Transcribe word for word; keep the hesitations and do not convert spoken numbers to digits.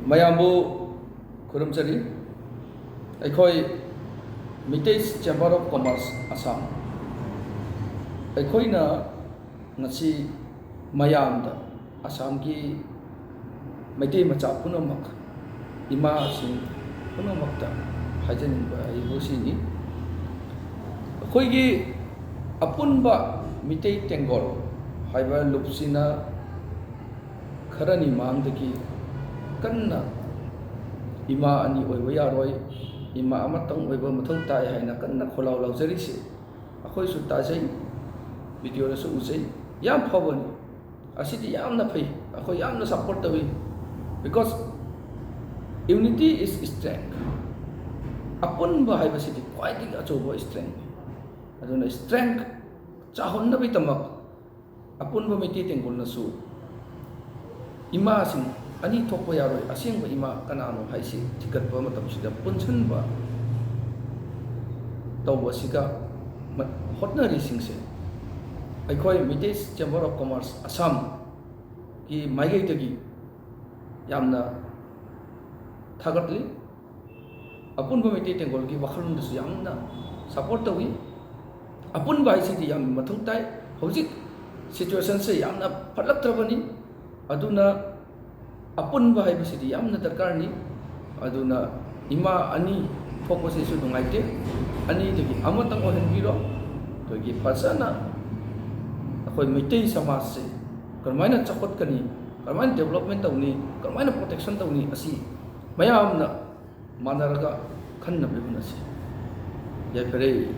ꯃꯌꯥꯝꯕꯨ ꯈꯨꯔꯨꯝꯖꯔꯤ꯫ ꯑꯩꯈꯣꯏ Meiteis Chamber of Commerce Assam, ꯑꯩꯈꯣꯏꯅ ꯉꯁꯤ ꯃꯌꯥꯝꯗ, ꯑꯁꯥꯝꯒꯤ ꯃꯩꯇꯩ ꯃꯆꯥ ꯄꯨꯝꯅꯃꯛ, ꯏꯃꯥꯁꯤꯡ ꯄꯨꯝꯅꯃꯛꯇ ꯍꯥꯏꯖꯅꯤꯡꯕ ꯑꯩꯕꯨ ꯁꯤꯅꯤ: ꯑꯩꯈꯣꯏꯒꯤ ꯑꯄꯨꯟꯕ ꯃꯤꯇꯩ ꯇꯦꯡꯒꯣꯜ ꯍꯥꯏꯕ ꯂꯨꯞꯁꯤꯅ ꯈꯔꯅꯤ ꯃꯥꯡꯗꯒꯤ ꯀꯟꯅ "ꯏꯃꯥ ꯑꯅꯤ ꯑꯣꯏꯕ ꯌꯥꯔꯣꯏ, ꯏꯃꯥ ꯑꯃꯇꯪ ꯑꯣꯏꯕ ꯃꯊꯧ ꯇꯥꯏ" ꯍꯥꯏꯅ ꯀꯟꯅ ꯈꯣꯜꯂꯥꯎ ꯂꯥꯎꯖꯔꯤꯁꯦ ꯑꯩꯈꯣꯏꯁꯨ ꯇꯥꯖꯩ, ꯚꯤꯗꯤꯑꯣꯗꯁꯨ ꯎꯖꯩ, ꯌꯥꯝ ꯐꯕꯅꯤ꯫ ꯑꯁꯤꯗꯤ ꯌꯥꯝꯅ ꯐꯩ, ꯑꯩꯈꯣꯏ ꯌꯥꯝꯅ ꯁꯞꯄꯣꯔꯠ ꯇꯧꯏ꯫ Because unity is strength. ꯑꯄꯨꯟꯕ ꯍꯥꯏꯕꯁꯤꯗꯤ ꯈ꯭ꯋꯥꯏꯗꯒꯤ ꯑꯆꯧꯕ strengthꯅꯤ꯫ ꯑꯗꯨꯅ strength ꯆꯥꯎꯍꯟꯅꯕꯒꯤꯗꯃꯛ ꯑꯄꯨꯟꯕ ꯃꯩꯇꯩ ꯇꯦꯡꯒꯣꯜꯅꯁꯨ ꯏꯃꯥꯁꯤꯡ ꯑꯅꯤ ꯊꯣꯛꯄ ꯌꯥꯔꯣꯏ, ꯑꯁꯦꯡꯕ ꯏꯃꯥ ꯀꯅꯥꯅꯣ ꯍꯥꯏꯁꯤ ꯊꯤꯒꯠꯄ ꯃꯇꯝꯁꯤꯗ ꯄꯨꯟꯁꯤꯟꯕ ꯇꯧꯕꯁꯤꯒ ꯃ-, ꯍꯣꯠꯅꯔꯤꯁꯤꯡꯁꯦ ꯑꯩꯈꯣꯏ Meiteis Chamber of Commerce Assamꯒꯤ ꯃꯥꯏꯀꯩꯗꯒꯤ ꯌꯥꯝꯅ ꯊꯥꯒꯠꯂꯤ꯫ ꯑꯄꯨꯟꯕ ꯃꯩꯇꯩ ꯇꯦꯡꯒꯣꯜꯒꯤ ꯋꯥꯈꯜꯂꯣꯟꯗꯁꯨ ꯌꯥꯝꯅ ꯁꯞꯄꯣꯔꯠ ꯇꯧꯏ꯫ ꯑꯄꯨꯟꯕ ꯍꯥꯏꯁꯤꯗꯤ ꯌꯥꯝꯅ ꯃꯊꯧ ꯇꯥꯏ꯫ ꯍꯧꯖꯤꯛ ꯁꯤꯆꯨꯋꯦꯁꯟꯁꯦ ꯌꯥꯝꯅ ꯐꯠꯂꯛꯇ꯭ꯔꯕꯅꯤ꯫ ꯑꯗꯨꯅ ꯑꯄꯨꯟꯕ ꯍꯥꯏꯕꯁꯤꯗꯤ ꯌꯥꯝꯅ ꯗꯔꯀꯥꯔꯅꯤ꯫ ꯑꯗꯨꯅ ꯏꯃꯥ ꯑꯅꯤ ꯊꯣꯛꯄꯁꯤꯁꯨ ꯅꯨꯡꯉꯥꯏꯇꯦ꯫ ꯑꯅꯤꯗꯒꯤ ꯑꯃꯇꯪ ꯑꯣꯏꯍꯟꯕꯤꯔꯣ꯫ ꯑꯩꯈꯣꯏꯒꯤ ꯐꯖꯅ ꯑꯩꯈꯣꯏ ꯃꯩꯇꯩ ꯁꯃꯥꯖꯁꯦ ꯀꯔꯝꯍꯥꯏꯅ ꯆꯥꯎꯈꯠꯀꯅꯤ, ꯀꯔꯝꯍꯥꯏꯅ ꯗꯦꯕꯂꯞꯃꯦꯟ ꯇꯧꯅꯤ, ꯀꯔꯝꯍꯥꯏꯅ ꯄ꯭ꯔꯣꯇꯦꯛꯁꯟ ꯇꯧꯅꯤ, ꯑꯁꯤ ꯃꯌꯥꯝꯅ ꯃꯥꯟꯅꯔꯒ ꯈꯟꯅꯕꯤꯕ ꯍꯣꯠꯅꯁꯤ꯫ ꯌꯥꯏꯐꯔꯦ꯫